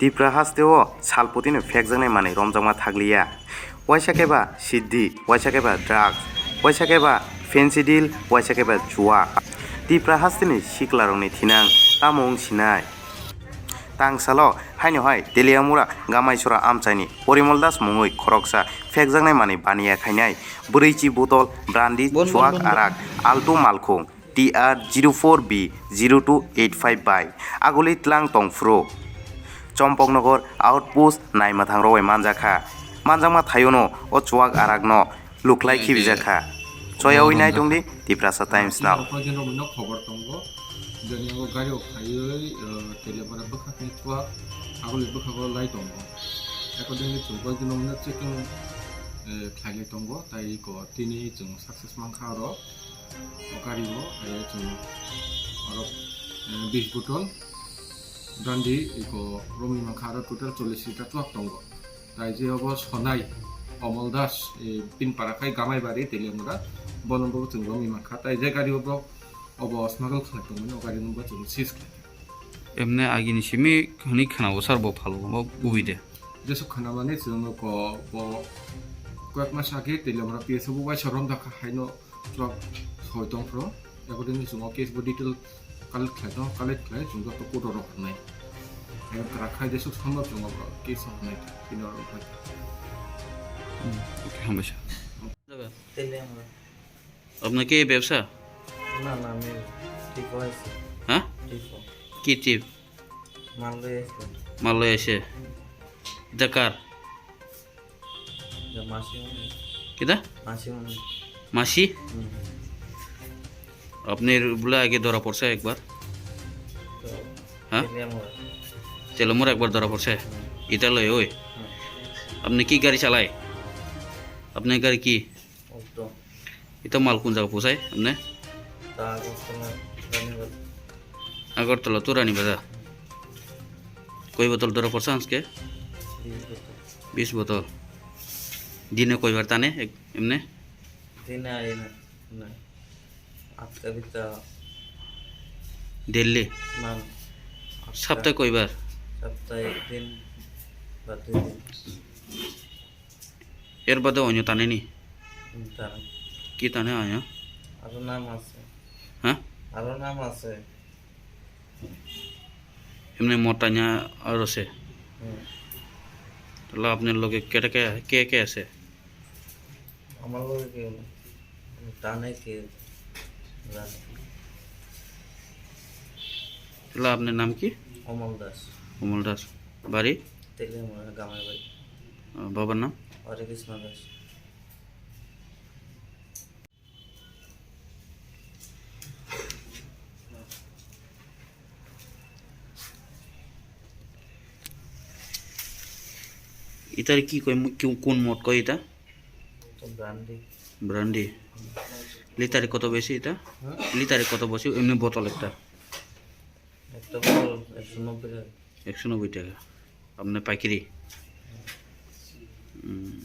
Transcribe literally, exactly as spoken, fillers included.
Tipra hasteo salpotino phekjaknai manwi romjakma thakliya. Waisa khe ba siddhi, waisa khe ba drugs, waisa khe ba fentanyl, waisa khe ba chuak. Tipra hasteni siklarokni thinang tamo wng sinai? Tangsalo haino hai Teliamura Gamaisora amchaini Porimol Das mungwi khoroksa phekjaknai manwi baniya khainai bwrwi chi botol, brandy, chuak, arak, altu malkhung, T R zero four B zero two eight five bai aguli tlang tong phuru Chompoknogor outpost Naimathang rowai manjakha. Manjakma thaiono o chuak arakno luklai khibijak kha. Choyawi nai tongdi Tiprasa Times now. Koi din romwi no khobor tongo. Jani o gari o khaiwi, eh, Teliamura bwkhakni chuak aguli bwkhago lai tongo. Accordingly chwng koi din romwi no checking, eh, khlailai tongo. Tai ko tini chwng success mankha oro. O gari o, eh, chwng oro, eh, bis botol, brandy, eko romwi mankha aro total chollish litre chuak tongo. Tai je obo sonai Omol Das, eh, pin para khai Gamaibari Teliamura, bono bo chwng romwi mankha. Tai je gari o borok obo smuggle khlai tongmani, o gari no bo chwng seize khlai. Emne agini simi hwnwi khwnao sir bo phalo, bo bui de. Jesuk khwnamani chwng ko bo koyek mas age Teliamura P S O bo waisa romjakha haino chuak soi tongphuru. Accordingly chwng o case bo detail collect khlai tong, collect khlai chwng joto court o rohornai. Haino kwrak khai jesuk sambab chwng o case rohornai. Tini oro rohornai. Hmm, okay, hambai sir. Teliamura. আপনার কি ব্যবসা? না, না, আমি ট্রিপো আইছি। হ্যাঁ? ট্রিপো। কি ট্রিপ? মাল লই আইছি। মাল লই আইছে। এটা কার? এটা মাসি মনে হয়। কিতা? মাসি মনে হয়। মাসি? হুম। আপনি বলে আগে ধরা পড়ছে একবার? তো, হ্যাঁ? তেলিয়ামুড়া। তেলিয়ামুড়া একবার ধরা পড়ছে? হুম। এটা লই ওই? হুম। আপনি কি গাড়ি চালায়? আপনার গাড়ি কি? Alto. Ito mal kun jaga pusai, amne? Ta Agartala, Rani Bazar. Agartala to Rani Bazar. Koi botol dora porsa anske? Bis botol. Bis botol. Dine koi bar tane, ek-, emne? Dine aye na, na. Atka bita. Daily? Na, na. Atka. Saptai koi bar? Saptai ek din ba dui din. এর বাদে অন্য টানেনি? হুম, টানে। কি টানে অন্য? আরো নাম আছে। হ্যাঁ? আরো নাম আছে। এমনি মোট টানে আরো আছে? হুম। তাহলে আপনার লগে কে কে, কে কে আছে? আমার লগে কেউ নেই। টানে কে জানে। তাহলে আপনার নাম কি? অমল দাস। অমল দাস। বাড়ি? তেলিয়ামুড়া, গামাই বাড়ি। আহ, বাবার নাম? হরে কৃষ্ণ দাস। ইতার কি কই মু-, কি, কোন মদ কয় এটা? তো ব্র্যান্ডি। ব্র্যান্ডি। লিটারে কত বেশি এটা? হ্যাঁ? লিটারে কত বেশি? এমনি বোতল একটা। একটা বোতল একশো নব্বই টাকা। একশো নব্বই টাকা। আপনি পাইকারি? হুম।